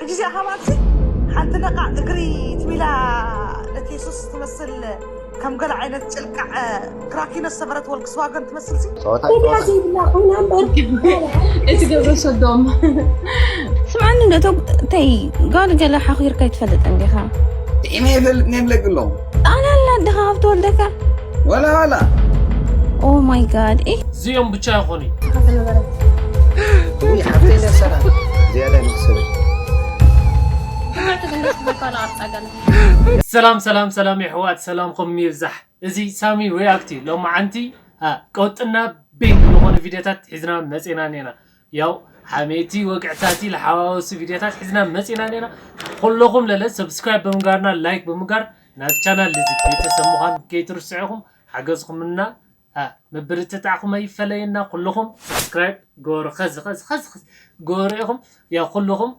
ሕጂ እዚኣ ከማንሲ ሓንቲ ነቓዕ እግሪ ትሚላ ነቲ የሱስ ትመስል ከም ገለ ዓይነት ጭልቃዕ ክራኪኖ ዝሰበረት ቮልክስዋገን ትመስልሲ። ጸወታ ሜዳ ይጸወት። ዘይብላ ኮይና እምበር እቲ ገብረ ሰዶም ስምዓኒ እንዶ ተይ ጋል ገለ ሓኺርካ ይትፈልጥ እንዲኻ ጥዒመ ይፈልጥ ነብለግሎም ኣላላ ድኻ ኣብ ተወልደካ ወላ ወላ ኦ ማይ ጋድ ኢ እዚኦም ብቻ ይኾኑ እዩ። ውይ ሓፍተይ ደሰራ ዝያዳ ይመሰሉ ሰላም ሰላም ሰላም የሕዋት ሰላምኩም ይብዛሕ። እዚ ሳሚ ሪያክት እዩ። ሎማዓንቲ አ፣ ቀውጥና ቤንግ ዝኾኑ ቪዲዮታት ሒዝና መፂና ኔና። ያው ሓሜቲ ወግዕታቲ ለሓዋወሱ ቪዲዮታት ሒዝና መፂና ኔና። ኩለኹም ለለ ሰብስክራይብ ብምጋርና ላይክ ብምጋር ናብ ቻናል እዚ ቤተሰብ ምዃን ከይትርስዑ ኢኹም። ሓገዝኹምና አ፣ ምብርትታዕኩም ኣይፈለየና። ኩለኹም ሰብስክራይብ ገበሩ። ኸዚ ኸዚ ኸዚ ኸዚ ገበሩ ኢኹም። ያው ኩለኹም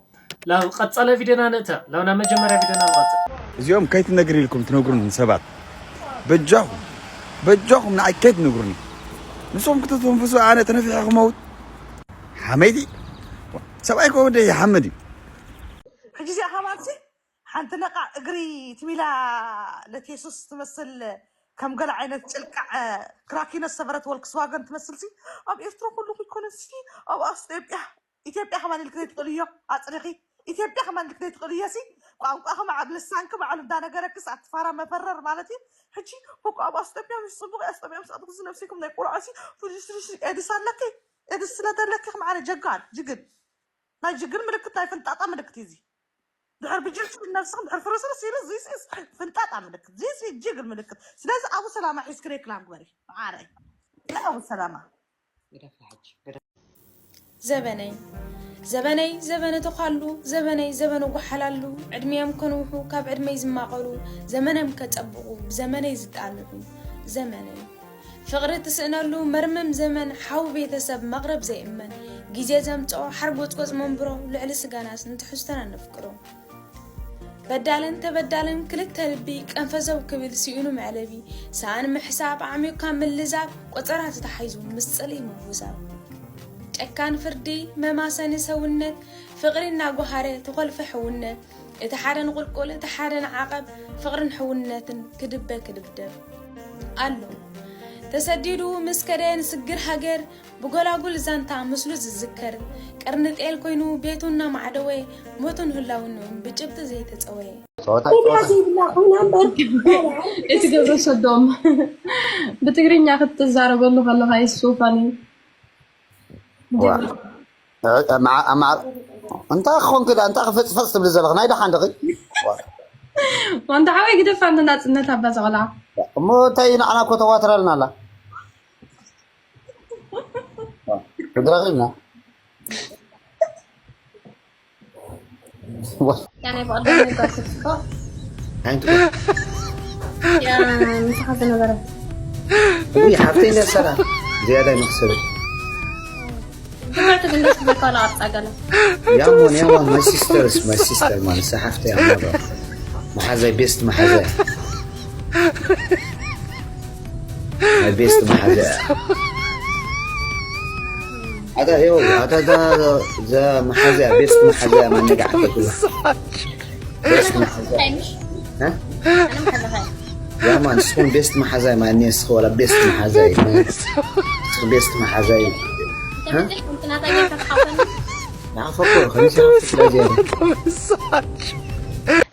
ናብ ቀጸለ ቪድዮና ንእተ ናብ ናይ መጀመርያ ቪድዮና ንቐጽል። እዚኦም ከይትነግሪ ኢልኩም ትነግሩኒ ሰባት በጃኹም በጃኹም ንዓይ ከይትነግሩኒ። ንስኹም ክትተንፍሱ ኣነ ተነፊሐ ክመውት። ሓመይቲ ሰብኣይ ከ ወደይ ይሓምድ እዩ። ሕጂ እዚኣ ከማንሲ ሓንቲ ነቓዕ እግሪ ትሚላ ነቲ የሱስ ትመስል ከም ገለ ዓይነት ጭልቃዕ ክራኪኖ ዝሰበረት ቮልክስዋገን ትመስልሲ። ኣብ ኤርትራ ከለኹ ይኮነሲ ኣብ ኣስጢኦጵያ ኢትዮጵያ ከማን ኢልክኒ ትኽእልዮ ኣጽሪኺ ኢትዮጵያ ከማን ኢልክኒ ትኽእልዮ ሲ ቋንቋኺ በዓል ልሳንኪ በዓሉ እንዳነገረክስ ኣትፋራ መፈረር ማለት እዩ። ሕጂ በቃ ኣብ ኣስጠምያ ምስ ጽቡቕ ኣስጠምያ ምስ ኣትኩዚ ነብሲኩም ናይ ቁርዓሲ ፍልስልስ ኤድስ ኣለኪ ኤድስ ስለ ዘለኪ ማዕረ ጀጋን ጅግን ናይ ጅግን ምልክት ናይ ፍንጣጣ ምልክት እዩ እዚ። ድሕር ብጅርሽ ነብስኽን ድሕር ፍርስርስ ኢሉ ዚስ ኢስ ፍንጣጣ ምልክት ዚስ ጅግን ምልክት። ስለዚ ኣቡ ሰላማ ሒዝኪ ሬክላም ግበሪ ማዕረ ኣቡ ሰላማ ዘበነይ ዘበነይ ዘበነ ተዃሉ ዘበነይ ዘበነ ጓሓላሉ ዕድሚኦም ከንውሑ ካብ ዕድመይ ዝማቐሉ ዘመኖም ከጸብቑ ብዘመነይ ዝጣልዑ ዘመነይ ፍቕሪ ትስእነሉ መርምም ዘመን ሓው ቤተሰብ መቕረብ ዘይእመን ግዜ ዘምጽኦ ሓርጎጽጎጽ መንብሮ ልዕሊ ስጋናስ ንትሕዝቶና ነፍቅሮ በዳልን ተበዳልን ክልተ ልቢ ቀንፈዘው ክብል ስኢኑ መዕለቢ ሰኣን ምሕሳብ ኣዕሚቕካ ምልዛብ ቆጸራ ተታሒዙ ምስ ጽልኢ ምውዛብ ጨካን ፍርዲ መማሰኒ ሰውነት ፍቕሪ እናጓሃረ ተኾልፈ ሕውነት እቲ ሓደ ንቑልቁል እቲ ሓደ ንዓቐብ ፍቕርን ሕውነትን ክድበ ክድብደብ ኣሎ ተሰዲዱ ምስ ከደ ንስግር ሃገር ብጎላጉል ዛንታ ምስሉ ዝዝከር ቀርኒ ጤል ኮይኑ ቤቱ እናማዕደወ ሞቱን ህላውንኡን ብጭብጢ ዘይተጸወየ ጸወታ ሜዳ ዘይብላ ኮይና እምበር እቲ ገብረ ሰዶም ብትግርኛ ክትዛረበሉ ከለካ ይስውፋኒ እንታይ ክኾንክ ዳ እንታይ ክፈፅፈፅ ትብል ዘለኽ ናይ ደሓን ደኺ ወንታ ሓወይ ግደፋ እንተ ናፅነት ኣባ ዘቕላ እሞ እንታይ ንዓና እኮ ተዋትረልና ኣላ ትድረኺልና يعني بقدر ما يقصد ሓንቲ يا مسحة زنبرة ውይ ሓፍተይ ነሰራ ዝያዳ ይመክሰሉ جمعت قندوش بكالا أبطاقنا ያሞን ያሞን my sisters my sister ማለት ሓፍተይ ኣማዶ መሓዛይ ቤስት መሓዛይ my best መሓዛይ ኣታ ሄው ኣታ ዛ ዛ መሓዛያ ቤስት መሓዛያ ማነጋ ዓተኩላ ቤስት መሓዛያ እ أنا محبها ያማ ንስኹም ቤስት መሓዛይ ማን ንስኹ ወላ ቤስት መሓዛይ ንስኹ ቤስት መሓዛይ أنت بتحكم تناتا جاي تتحاول ንዓፈኮ ከሚሲ ስለዚ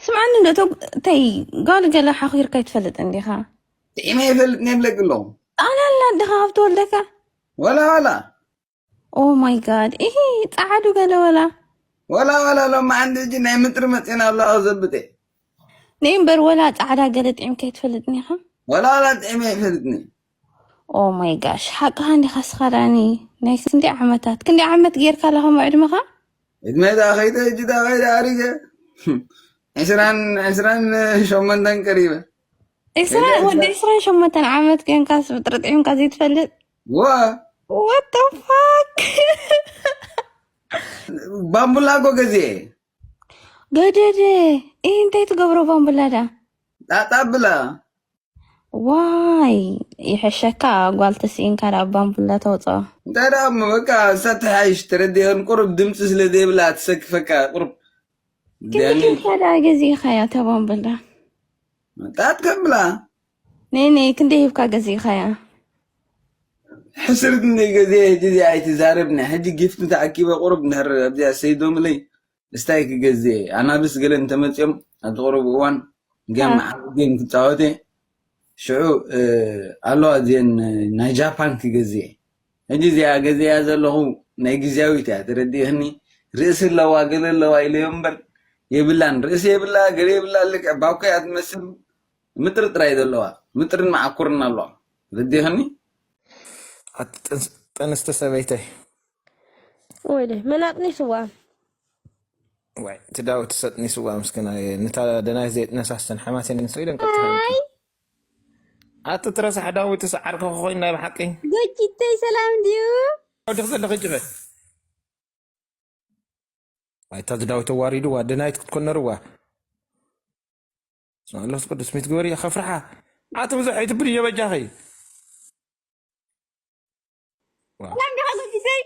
ስምዓኒ እንዶ ተይ ጋል ገለ ሓኺርካ ይትፈልጥ እንዲኻ ጥዒመ ይፈልጥ ነብለግሎም ኣላላ ድኻ ኣብ ተወልደካ ወላ ወላ ኦ ማይ ጋድ ኢሂ ጻዓዱ ገለ ወላ ወላ ወላ ሎማዓንቲ ሕጂ ናይ ምጥሪ መፅና ኣሎ ዘብጤ ነይ እምበር ወላ ጻዕዳ ገለ ጥዒምካ ይትፈልጥኒ ኢኻ ወላ ወላ ጥዒመ ይፈልጥኒ ኦ ማይ ጋሽ ሓቅኻ እንዲኻ ስኻ ዳኒ ናይ ክንደይ ዓመታት ክንደይ ዓመት ጌርካ ኣለኻ እሞ ዕድመኻ ዕድመይ ዳ ከይደ ሕጂ ዳ ከይደ ኣሪገ ዕስራን ዕስራን ሸሞንተን ቀሪበ ዕስራ ወዲ ዕስራን ሸሞንተን ዓመት ኮንካስ ብጥርጥዒምካ ዘይትፈልጥ ዋ What the fuck? ባምቡላ እኮ ገዚኤ ገደደ ይህ እንታይ ትገብሮ ባምቡላ ዳ ጣጣ ብላ ዋይ ይሕሸካ ጓል ተስኢንካ ዳ ባምቡላ ተውፅኦ እንታይ ደኣ እሞ በቃ እሳ ትሓይሽ ተረዲአን ቁሩብ ድምፂ ስለ ዘይብላ ትሰክፈካ ቁሩብ ክንደይ ዳኒ ሂብካ ደኣ ገዚእኻያ እታ ባምበላ? ጣት ከብላ። ነይ ነይ ክንደይ ሂብካ ገዚእኻያ? ሕስር ክንደይ ገዜ ሕጂ እዚኣ ኣይትዛረብኒ። ሕጂ ጊፍት ተኣኪበ ቁሩብ እንድሕር ኣብዚኣ ሰይዶምለይ እስታይ ክገዝእ እየ። ኣናብስ ገለ እንተመፅኦም ኣብዚ ቁሩብ እዋን ጌም አ። ዓቢ ጌም ክፃወት እየ። ሽዑ፣ እ፣ ኣለዋ እዚአን ናይ ጃፓን ክገዝእ እየ። ሕጂ እዚኣ ገዚኣ ዘለኹ ናይ ግዝያዊት እያ፣ ተረዲእኽኒ? ርእሲ ኣለዋ፣ ገለ ኣለዋ ኢለዮ እምበር የብላን። ርእሲ የብላ፣ ገለ የብላ፣ ልክዕ ባኮ እያ ትመስል። ምጥሪ ጥራይ ዘለዋ፣ ምጥርን መዓኩርን ኣለዋ። ተረዲእኽኒ? ኣቲ ጥንስ-፣ ጥንስቲ ሰበይተይ። ወይለ፣ መን ኣጥኒስዋ? ዋይ፣ እቲ ዳዊት ሰጥኒስዋ ምስኪና። ንታ ደናይ ዘይጥነሳስተን ሓማሴን ንሱ ኢለን ቀጥታ። ኣይ። ኣቲ ትረሳሕ ዳዊት፣ እሱ ዓርከ ኮይኑ ናይ ብሓቂ። ጎጂተይ ሰላም ድዩ? ወድኽ ዘለኺ ጅበ። ኣይታ ዳዊት ተዋሪድዋ፣ ደናይት ክትኮን ነርዋ። ስማ ኣለስ ቅዱስ ሚት ግበሪ፣ ከፍርሓ። ኣቲ ብዙሕ ኣይትብልዮ በጃኺ። ዋ። ሰላም ዲኻ ጎጂተይ?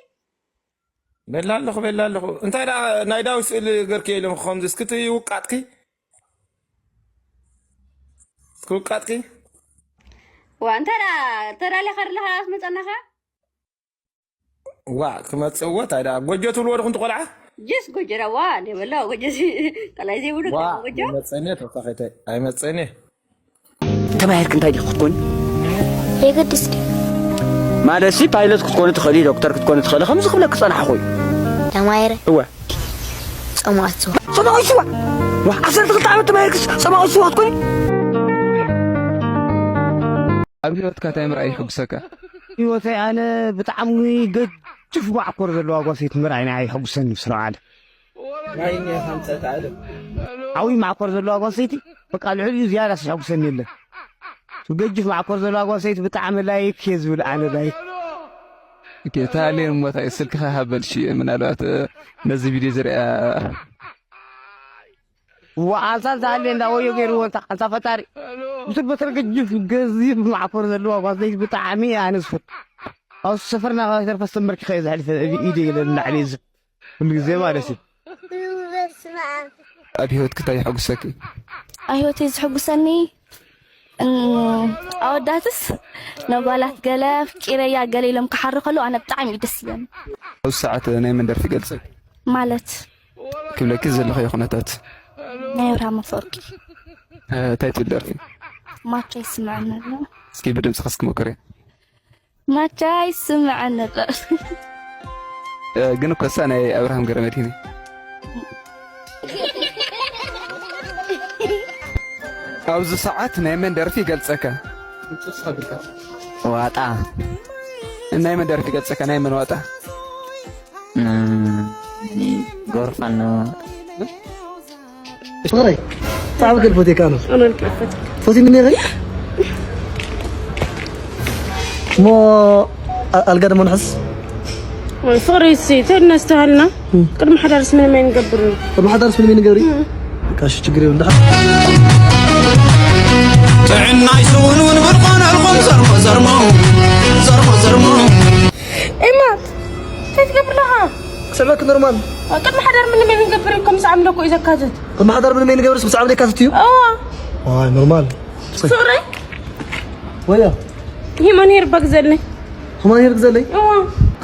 በላ ኣለኹ፣ በላ ኣለኹ። እንታይ ደኣ ናይ ዳዊት ስእሊ ገርኪ ኢሎም ከምዚ እስክቲ ውቃጥኪ? እስኪ ውቃጥኪ? ዋ፣ እንታይ ደኣ ተዳሊኻ ኣለኻ ክትመጸናኻ? ዋ፣ ክመጽእ እዎ፣ እንታይ ደኣ ጎጆ ትብልዎ ዲኹም እቲ ቆልዓ? ጅስ ጎጆ ደኣ፣ ዋ፣ ደበሎ ጎጆ ሲ-፣ ካልኣይ ዘይብሉ ዋ፣ ጎጆ? ኣይመጸኒ፣ ተወሳኺተይ፣ ኣይመጸኒ። ተማሂርክ እንታይ ዲኺ ክትኮኒ? የገድስ ድዩ? ማለትሲ ፓይለት ክትኮኒ ትኽእሊ፣ ዶክተር ክትኮኒ ትኽእሊ፣ ከምዚ ክብለኪ ጸናሕኹ እዩ። ተማሂረ? እወ። ጸማእት ስዋ። ጸማእት ስዋ? ዋ፣ ዓሰርተ ክልተ ዓመት ተማሂርክስ ጸማእት ስዋ ክትኮኒ? ኣብ ህይወትካ እንታይ ምርኣይ ይሕጉሰካ? ህይወተይ ኣነ ብጣዕሚ ገጅፍ ማዕኮር ዘለዋ ጓል ሰይቲ ምርኣይ ንዓይ የሐጉሰኒ ብስርዓት። ናይ እኒኣ ከምፀት ኣለ። ዓብዪ ማዕኮር ዘለዋ ጓል ሰይቲ በቃ ልዕሊኡ ዝያዳ ስሕጉሰኒ የለን። ገጅፍ ማዕኮር ዘለዋ ጓል ሰይቲ ብጣዕሚ ላይክ እየ ዝብል ኣነ ላይክ። ኦኬ፣ ተሃልየን እሞ እንታይ ስልክኻ ሃበል እሺ፣ ምናልባት፣ እ፣ ነዚ ቪድዮ ዝሪኣ። እዋ፣ ኣንታ እንተሃልየ እንዳ ወዮ ገይርዎ እንታ፣ ኣንታ ፈጣሪ። ብስር በስር ገጅፍ ገዚፍ ማዕኮር ዘለዋ ጓል ሰይቲ ብጣዕሚ እየ ኣነ ዝፈቱ። ኣብ ሰፈርና ካብ ተርፈ ዝተንበርኪኸ እየ ዘሕልፈ፣ ኢደ ኢለ ንላዕሊ እየ ዝብል። ኩሉ ግዜ ማለት እዩ። ኣብ ህይወትኪ እንታይ የሐጉሰኪ? ኣብ ህይወተይ ዘሐጉሰኒ፣ እም፣ ኣወዳትስ ነጓላት ገለ ኣፍቂረያ ገለ ኢሎም ክሓሩ ከለዉ ኣነ ብጣዕሚ እዩ ደስ ይብለኒ። ኣብዚ ሰዓት ናይ መን ደርፊ ይገልጸኪ? ማለት? ክብለኪ ዘለኽዮ ኩነታት። ናይ ኣብርሃም ኣፈወርቂ። እ፣ እንታይ ትብል ደርፊ? ማቻ ይስምዐኒ ኣሎ። እስኪ ብድምፅኺ እስኪ ሞክርያ። ማቻ ይስምዐኒ ኣሎ። እ፣ ግን እኮ እሳ ናይ ኣብርሃም ገረመድህን እዩ። ኣብዚ ሰዓት ናይ መን ደርፊ ይገልጸካ? ዋጣ። ናይ መን ደርፊ ይገልጸካ? ናይ መን ዋጣ? እም፣ ጎርፋኖ። ፍቕረይ፣ ብጣዕሚ ግን ፈትየካ ነው። ኣነ ልክዕ ፈትየካ። ፈትዩኒ ነይረ። እሞ ኣ-፣ ኣልጋ ደሞ ንሕስ? ወይ ፍቕረይ፣ እሲ ተድና ዝተሃልና። እም። ቅድሚ ሓዳርስ ምንም ኣይንገብርን። ቅድሚ ሓዳርስ ምንም ኣይንገብር? እም። በቃ እሺ፣ ችግር የለም። ደሓን። ጥዕና ይስውኑን ብርኾነልኩም ዘርሞ ዘርሞ፣ ዘርሞ ዘርሞ። ኢማት፣ እንታይ ትገብር ኣለኻ? ክስዕበኪ ኖርማል። ቅድሚ ሓዳር ምንም ኣይንገብር እዩ፣ ከም ሰዓም ደኮ እዩ ዘካትት። ቅድሚ ሓዳር ምንም ኣይንገብርስ ምስ ዓብደ ይካትት እዩ? እዋ። ዋይ፣ ኖርማል። ፍቕረይ? ወያ። ሂማን ሄር በግዘለይ። ሂማን ሄር ግዘለይ? እዋ።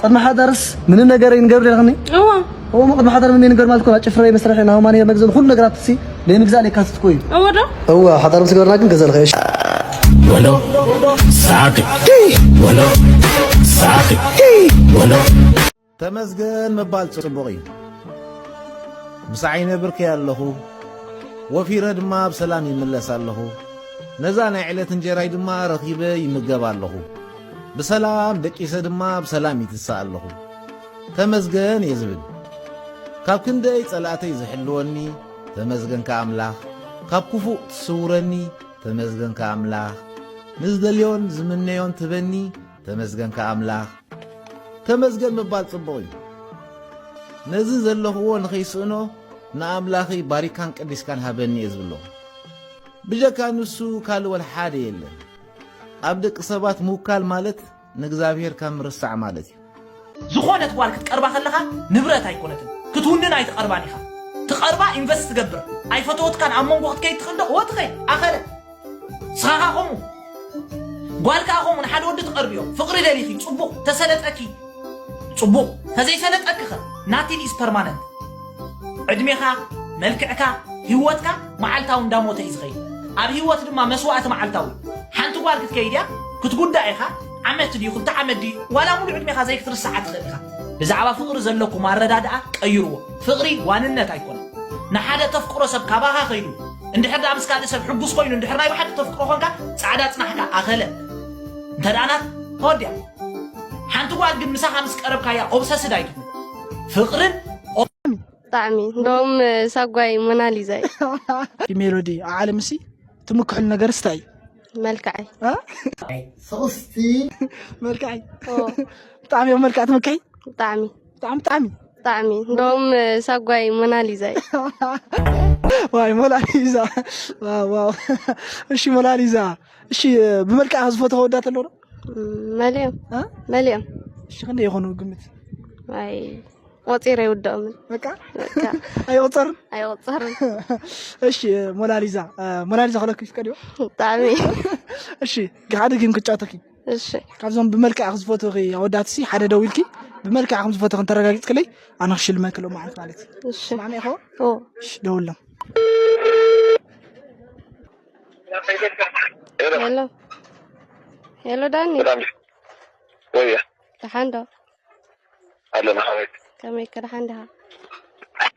ቅድሚ ሓዳርስ ምንም ነገር ኣይንገብር ኢልክኒ? እዋ። እዋ፣ እሞ ቅድሚ ሓዳር ምንም ኣይንገብር ማለት እኮ፣ ጭፍራ መስርሒ፣ ና ሂማን ሄር መግዘን፣ ኩሉ ነገራት ሲ፣ ናይ ምግዛእ የካትት እኮ እዩ። እዋ ዶ? እዋ፣ ሓዳር ምስ ገበርና ግን ገዛ ልኸየሽ። ወሎ ሳቂ፣ ወሎ ሳቂ፣ ወሎ። ተመስገን ምባል ጽቡቕ እዩ። ምሳይ ነብርከይ ኣለኹ፣ ወፊረ ድማ ብሰላም ይምለስ ኣለኹ። ነዛ ናይ ዕለት እንጀራይ ድማ ረኺበ ይምገብ ኣለኹ። ብሰላም ደቂሰ ድማ ብሰላም ይትሳእ ኣለኹ። ተመስገን እየ ዝብል። ካብ ክንደይ ጸላእተይ ዝሕልወኒ፣ ተመስገን ከኣ ኣምላኽ። ካብ ክፉእ ትስውረኒ፣ ተመስገን ከኣ ኣምላኽ። ንዝደልዮን ዝምነዮን ትበኒ፣ ተመስገን ከኣ ኣምላኽ። ተመስገን ምባል ጽቡቕ እዩ። ነዚ ዘለኽዎ ንኸይስእኖ ንኣምላኸይ ባሪካን ቀዲስካን ሃበኒ እየ ዝብሎ። ብጀካ ንሱ ካልእ ወላ ሓደ የለን። ኣብ ደቂ ሰባት ምውካል ማለት ንእግዚኣብሔር ካብ ምርሳዕ ማለት እዩ። ዝኾነት ጓል ክትቀርባ ከለኻ ንብረት ኣይኮነትን፣ ክትውንን ኣይትቐርባን ኢኻ። ትቐርባ ኢንቨስት ትገብር ኣይፈተወትካን ኣብ መንጎ ክትከይድ ትኽእል ዶ ወትኸይ ኣኸለ ስኻኻ ከምኡ ጓል ከዓ ከምኡ ንሓደ ወዲ ትቐርብዮ ፍቕሪ ደሊኺ ፅቡቕ ተሰለጠኪ ፅቡቕ ተዘይሰለጠኪ ኸ ናቲን ኢስ ፐርማነንት ዕድሜኻ መልክዕካ ህይወትካ መዓልታዊ እንዳሞተ እዩ ዝኸይድ ኣብ ህይወት ድማ መስዋእቲ መዓልታዊ ሓንቲ ጓል ክትከይድ እያ ክትጉዳእ ኢኻ ዓመት ድዩ ክልተ ዓመት ድዩ ዋላ ሙሉ ዕድሜኻ ዘይክትርስዓ ትኽእል ኢኻ ብዛዕባ ፍቕሪ ዘለኩም ኣረዳድኣ ቀይርዎ ፍቕሪ ዋንነት ኣይኮነን ንሓደ ተፍቅሮ ሰብ ካባኻ ከይዱ እንድሕር ደኣ ምስ ካልእ ሰብ ሕጉስ ኮይኑ እንድሕር ናይ ብሓቂ ተፍቅሮ ኮንካ ጻዕዳ ጽናሕካ ኣኸለ እንተ ደኣ ናት ተወዲያ ሓንቲ ጓል ግን ምሳኻ ምስ ቀረብካያ ኦብሰስድ ኣይትኹን ፍቕርን ብጣዕሚ እንደውም ሳጓይ ሞናሊዛ እዩ ሜሎዲ ኣብ ዓለም ሲ ትምክሕሉ ነገር ስታይ መልክዓይ ስቕስቲ መልክዓይ ብጣዕሚ ኣብ መልክዓ ትምክሒ ብጣዕሚ ብጣዕሚ ብጣዕሚ ብጣዕሚ እንደውም ሳጓይ ሞናሊዛ እዩ ዋይ ሞናሊዛ ዋው እሺ ሞናሊዛ እሺ ብመልክዓ ዝፈትዎ ወዳት ኣሎ መሊኦም መሊኦም እሺ ክንደይ ይኾኑ ግምት ኣይ ቆፂረ ይውድኦምን በቃ ኣይቆፀርን ኣይቆፀርን እሺ ሞናሊዛ ሞናሊዛ ከለኩ ይፍቀድዮ ብጣዕሚ እሺ ሓደ ጌም ክጫወተኪ እሺ ካብዞም ብመልክዕ ዝፈትኺ ኣወዳትሲ ሓደ ደው ኢልኪ ብመልክዕ ከም ዝፈትኺ እንተረጋጊፅክለይ ኣነ ክሽልመኪ ሎማዓንቲ ማለት እዩ እሺ ስማዕኒ ኢኹ እሺ ደውሎም ሄሎ ሄሎ ዳኒ ወየ ደሓን ዶ ኣለና ሓወይ ከመይ ከ ደሓን ዲኻ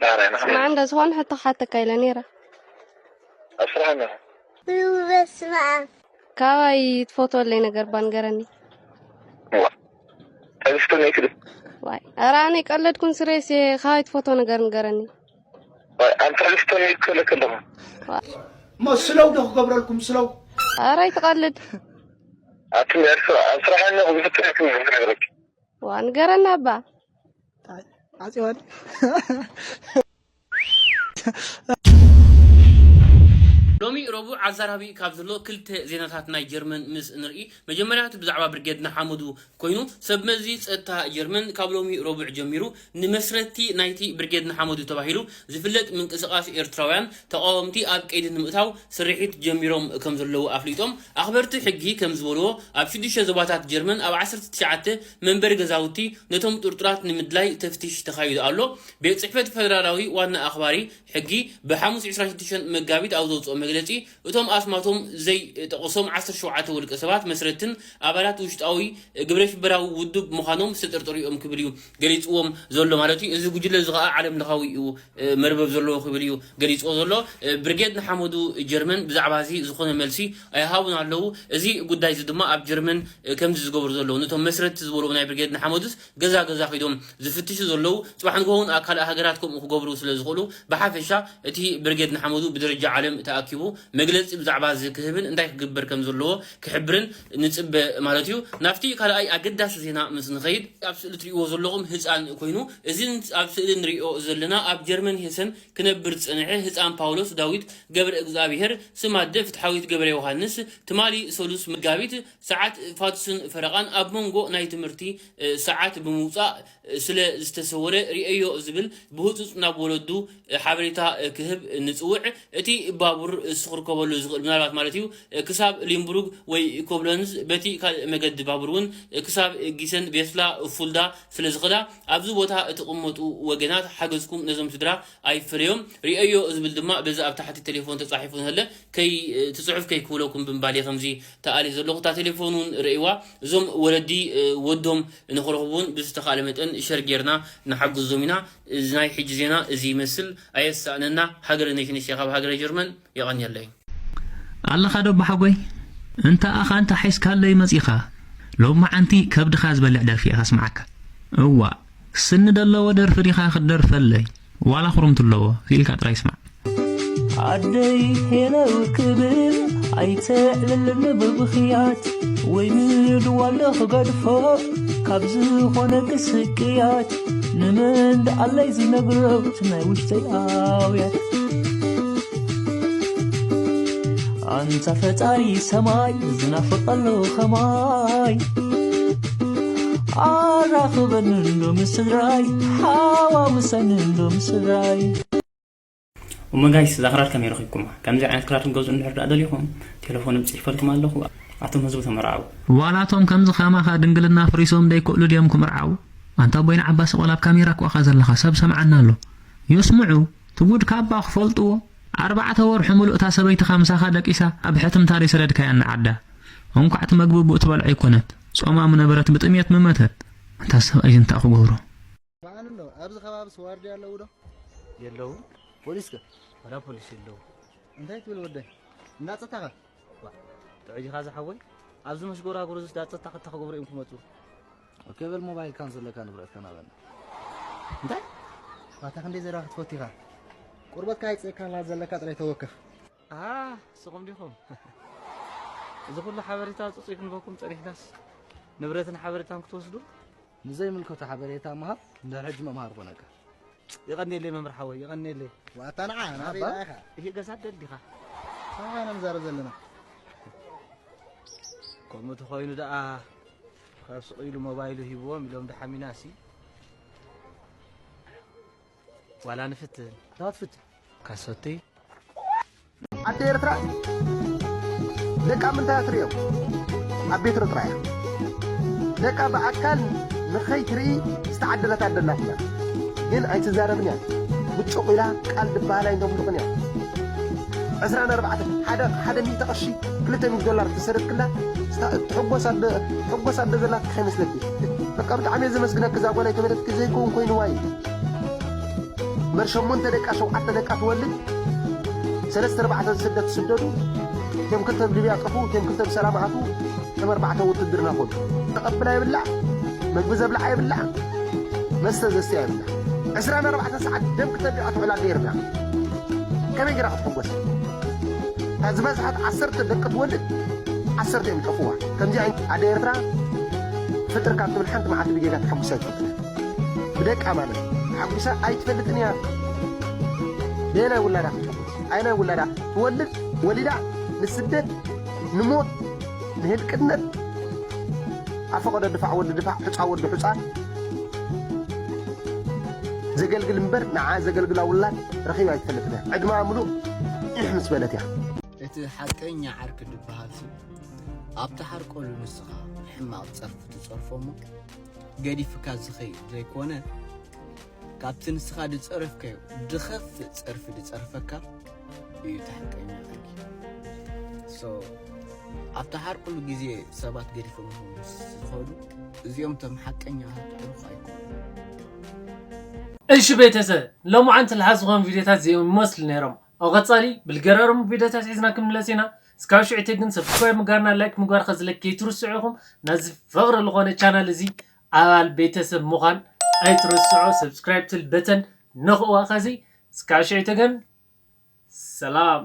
ደህና ኢና ስማዕ እንደ ዝኾነ ሕቶ ክሓተካ ኢለ ነይረ ኣብ ስራሕ ኣለና በስመ ኣብ ካባይ ትፈትወለይ ነገር ባ ንገረኒ ተግስቶ ነይ ክልብ ዋይ ኧረ ኣነ ቀለድኩን ስሬስ ካባይ ትፈትዎ ነገር ንገረኒ ኣንተ ተግስቶ ነይ ክልክ ኣለኹ እሞ ስለው ዶ ክገብረልኩም ስለው ኧረ ኣይትቐልድ ኣቲ ኣብ ስራሕ ኣለኹ ዝፍትረክም ዝነግረክ ዋ ንገረና እባ ዓፂዋኒ ሎሚ ረቡዕ ኣዛራቢ ካብ ዘሎ ክልተ ዜናታት ናይ ጀርመን ምስ ንርኢ መጀመርያ እቲ ብዛዕባ ብርጌድ ንሓመዱ ኮይኑ ሰብ መዚ ጸጥታ ጀርመን ካብ ሎሚ ረቡዕ ጀሚሩ ንመስረቲ ናይቲ ብርጌድ ንሓመዱ ተባሂሉ ዝፍለጥ ምንቅስቓስ ኤርትራውያን ተቓወምቲ ኣብ ቀይዲ ንምእታው ስርሒት ጀሚሮም ከም ዘለዉ ኣፍሊጦም ኣኽበርቲ ሕጊ ከም ዝበልዎ ኣብ ሽዱሽተ ዞባታት ጀርመን ኣብ ዓሰርተ ትሽዓተ መንበሪ ገዛውቲ ነቶም ጥርጡራት ንምድላይ ተፍትሽ ተኻይዱ ኣሎ ቤት ጽሕፈት ፈደራላዊ ዋና ኣኽባሪ ሕጊ ብሓሙስ ዕስራን ሽዱሽተን መጋቢት ኣብ ዘውፅኦ መግለፂ እቶም ኣስማቶም ዘይጠቐሶም ዓሰርተ ሸውዓተ ውልቀ ሰባት መስረትን ኣባላት ውሽጣዊ ግብረ ሽበራዊ ውድብ ምዃኖም ዝተጠርጠሩ እዮም ክብል እዩ ገሊፅዎም ዘሎ ማለት እዩ። እዚ ጉጅለ እዚ ከዓ ዓለም ለኻዊ እዩ መርበብ ዘለዎ ክብል እዩ ገሊፅዎ ዘሎ። ብርጌድ ንሓመዱ ጀርመን ብዛዕባ እዚ ዝኾነ መልሲ ኣይሃቡን ኣለዉ። እዚ ጉዳይ እዚ ድማ ኣብ ጀርመን ከምዚ ዝገብሩ ዘለዉ ነቶም መስረቲ ዝበልዎ ናይ ብርጌድ ንሓመዱስ ገዛ ገዛ ኺዶም ዝፍትሹ ዘለዉ ጽባሕ ንግሆ እውን ኣብ ካልእ ሃገራት ከምኡ ክገብሩ ስለ ዝኽእሉ ብሓፈሻ እቲ ብርጌድ ንሓመዱ ብደረጃ ዓለም ተኣኪቡ መግለጺ ብዛዕባ እዚ ክህብን እንታይ ክግበር ከም ዘለዎ ክሕብርን ንጽበ ማለት እዩ። ናብቲ ካልኣይ ኣገዳሲ ዜና ምስ ንኸይድ ኣብ ስእሊ ትርእይዎ ዘለኹም ህፃን ኮይኑ እዚ ኣብ ስእሊ ንሪኦ ዘለና ኣብ ጀርመን ሄሰን ክነብር ዝጸንሐ ህፃን ፓውሎስ ዳዊት ገብረ እግዚኣብሔር ስም ኣደ ፍትሓዊት ገብረ ዮሃንስ ትማሊ ሰሉስ መጋቢት ሰዓት ፋቱስን ፈረቓን ኣብ መንጎ ናይ ትምህርቲ ሰዓት ብምውፃእ ስለ ዝተሰወረ ርእየዮ ዝብል ብህፁፅ ናብ ወለዱ ሓበሬታ ክህብ ንፅውዕ። እቲ ባቡር እሱ ክርከበሉ ዝኽእል ምናልባት ማለት እዩ ክሳብ ሊምቡርግ ወይ ኮብለንዝ በቲ ካልእ መገዲ ባቡር እውን ክሳብ ጊሰን ቬስላ ፉልዳ ስለ ዝኽዳ ኣብዚ ቦታ እትቕመጡ ወገናት ሓገዝኩም ነዞም ስድራ ኣይፈለዮም ርእየዮ ዝብል ድማ በዚ ኣብ ታሕቲ ቴሌፎን ተፃሒፉ ንህለ ከይ እቲ ፅሑፍ ከይክብለኩም ብምባል እየ ከምዚ ተኣልየ ዘለኹ እታ ቴሌፎን እውን ርእይዋ እዞም ወለዲ ወዶም ንኽረኽቡ እውን ብዝተኻእለ መጠን ሸር ጌርና ንሓግዞም ኢና እዚ ናይ ሕጂ ዜና እዚ ይመስል ኣየሳእነና ሃገረ ነሽነሽ ካብ ሃገረ ጀርመን የቐንየለይ ኣለኻ ዶ ኣቦሓጎይ እንተ ኣኻ እንተ ሓይስካለይ መጺኻ ሎማዓንቲ ከብድኻ ዝበልዕ ደርፊ እየ ከስምዓካ እዋ ስኒ ደለዎ ደርፊ ዲኻ ክትደርፈለይ ዋላ ኹሩምት ኣለዎ ኢልካ ጥራይ ስማዕ ኣደይ ሄለው ክብል ኣይተዕልልኒ ብብኽያት ወይ ንድዋለ ክገድፎ ካብ ዝኾነ ክስቅያት ንመን ደኣለይ ዝነግረው ናይ ውሽጠይ ኣውያት ኣንታ ፈጣሪ ሰማይ ዝናፍቐሉ ኸማይ ኣራኽበኒ እንዶ ምስ ስድራይ ሓዋውሰኒ እንዶ ምስ ስድራይ እሞ ጋይስ፣ እዛ ክራር ከመይ ረኺብኩማ? ከምዚ ዓይነት ክራር ክትገዝኡ እንድሕር ደኣ ደሊኹም፣ ቴሌፎን ጽሒፈልኩም ኣለኹ። ኣቱም ህዝቢ ተመርዓዉ። ዋላ እቶም ከምዚ ከማኻ ድንግልና ኣፍሪሶም ደይክእሉ ድዮም ክምርዓዉ? ኣንታ ኣቦይ ንዓባሲ ቆል ኣብ ካሜራ እኮ ኢኻ ዘለኻ፣ ሰብ ሰምዓና ኣሎ። ይስምዑ፣ እቲ ጉድ ካባ ክፈልጥዎ። ኣርባዕተ ወርሑ ምሉእ እታ ሰበይትኻ ምሳኻ ደቂሳ ኣብ ሕትምታ ደይሰደድካያ ንዓዳ። እንኳዕ እቲ መግቢ ብኡ ትበልዖ ኣይኮነት፣ ጾማ ምነበረት ብጥምየት ምመተት። ኣንታ ሰብኣይ እንታይ ክገብሮ? መዓኑ ኣሎ? ኣብዚ ከባቢስ ዋርድያ ኣለዉ ዶ? የለዉ። ፖሊስ ከ? ወላ ፖሊስ የለዉ። እንታይ ትብል ወደይ? እንዳ ጸጥታ ከ? ዋ፣ ጥዑይ ዲኻ ዝሓወይ? ኣብዚ መሽጎራጉር እዚስ ዳ ጸጥታ ክልተ ክገብሩ እዮም ክመጹ። ኦኬ፣ በል ሞባይልካን ዘለካ ንብረትካን ሃበና። እንታይ? ዋታ ክንደይ ዘረባ ክትፈቱ ኢኻ? ቁርበትካ ኣይጽእካን፣ ላ ዘለካ ጥራይ ተወከፍ። ኣሃ፣ ንስኹም ዲኹም? እዚ ኩሉ ሓበሬታ ጽጹይ ክንበኩም ጸኒሕናስ ንብረትን ሓበሬታን ክትወስዱ? ንዘይምልከቶ ሓበሬታ ምሃብ እንድሕር ሕጂ መምሃሪ ኮነካ። የቐንየለይ መምህር ሓወይ፣ የቐንየለይ። ዋታ ንዓ ናበይ ኣባ? ደኣ ኢኻ? ይሄ ገዛ ደል ዲኻ? ንስኻ ኢና ንዛረብ ዘለና። ከምኡ ተኾይኑ ደኣ ካብ ስቕ ኢሉ ሞባይሉ ሂብዎም ኢሎም ደሓሚናሲ። ዋላ ንፍትን። እንታይ ትፍትን? ካሰቲ። ኣደ ኤርትራ ደቃ ምንታይ ትርእዮም? ኣብ ቤት ርጥራ እያ። ደቃ ብኣካል ንኸይትርኢ ዝተዓደለት ኣደ እናትና። ግን ኣይትዛረብን እያ። ብጭቕ ኢላ ቃል ድበሃል ኣይንተምልቕን እያ። ዕስራን ኣርባዕተን፣ ሓደ፣ ሓደ ሚእቲ ቅርሺ፣ ክልተ ሚእቲ ዶላር ተሰደድክላ፣ ስታ-፣ ትሕጎስ ኣደ፣ ትሕጎስ ኣደ ዘላትኪ ከይመስለኪ። በቃ ብጣዕሚ እየ ዘመስግነኪ፣ እዛ ጓል ኣይተመለጥኪ ዘይከውን ኮይንዋ እዩ። እምበር ሸሞንተ ደቃ፣ ሸውዓተ ደቃ ትወልድ፣ ሰለስተ ኣርባዕተ ስደት ትስደዱ፣ እቶም ክልተ ኣብ ሊብያ ጠፍኡ፣ እቶም ክልተ ብሰላም ኣትዉ፣ እቶም ኣርባዕተ ውትድርና ኮኑ። ተቐብላ ይብላዕ፣ መግቢ ዘብልዓ ይብላዕ፣ መስተ ዘስትያ ይብላዕ። ዕስራን ኣርባዕተን ሰዓት ደም ክተቢዖ ትውዕል ኣደ ኤርትራ። ከመይ ገይራ ክትሕጎስ? እታ ዝበዝሓት ዓሰርተ ደቂ ትወልድ፣ ዓሰርተ እዮም ዝጠፍዋ። ከምዚ ዓይነት ኣደ ኤርትራ ፍጥር ካብ ትብል ሓንቲ መዓልቲ ብጌጋ ተሓጉሳ ኣይትፈልጥን። ብደቃ ማለት ተሓጉሳ ኣይትፈልጥን እያ። በየናይ ውላዳ ክትሕጎስ? ኣየናይ ውላዳ ትወልድ? ወሊዳ ንስደት፣ ንሞት፣ ንህልቅነት፣ ኣብ ፈቐዶ ድፋዕ ወዲ ድፋዕ፣ ሑጻ ወዲ ሑጻ ዘገልግል እምበር ንዓ ዘገልግላ ውላድ ረኺባ ኣይትፈልጥን እያ። ዕድማ ምሉእ ኢሕ ምስ በለት እያ። እቲ ሓቀኛ ዓርኪ ድበሃል ሰብ ኣብ ትሓርቀሉ ንስኻ ሕማቕ ጸርፊ ትጸርፎ እሞ ገዲፍካ ዝኸይድ ዘይኮነ፣ ካብቲ ንስኻ ድጸረፍካዮ ድኸፍእ ጸርፊ ድጸርፈካ እዩ እቲ ሓቀኛ ዓርኪ። So፣ ኣብ ትሓርቀሉ ግዜ ሰባት ገዲፎም ምስ ዝኸዱ፣ እዚኦም እቶም ሓቀኛ ኣዕሩኽ ኣይኮኑን። እሺ ቤተሰብ፣ ሎማዓንቲ ዝሓዝኹም ቪዲዮታት እዚኦም ይመስሉ ነይሮም። ኣብ ቀጻሊ ብልገራርሙ ቪዲዮታት ሒዝና ክንምለስ ኢና። እስካብ ሽዑ ግን ሰብስክራይብ ምግባርና ላይክ ምግባር ከዝለክ ከይትርስዑ ኢኹም። ናዚ ፍቕሪ ዝኾነ ቻናል እዚ ኣባል ቤተሰብ ምዃን ኣይትርስዑ። ሰብስክራይብ ትብል በተን ነኽእዋ። ከዚ እስካብ ሽዑ ግን ሰላም።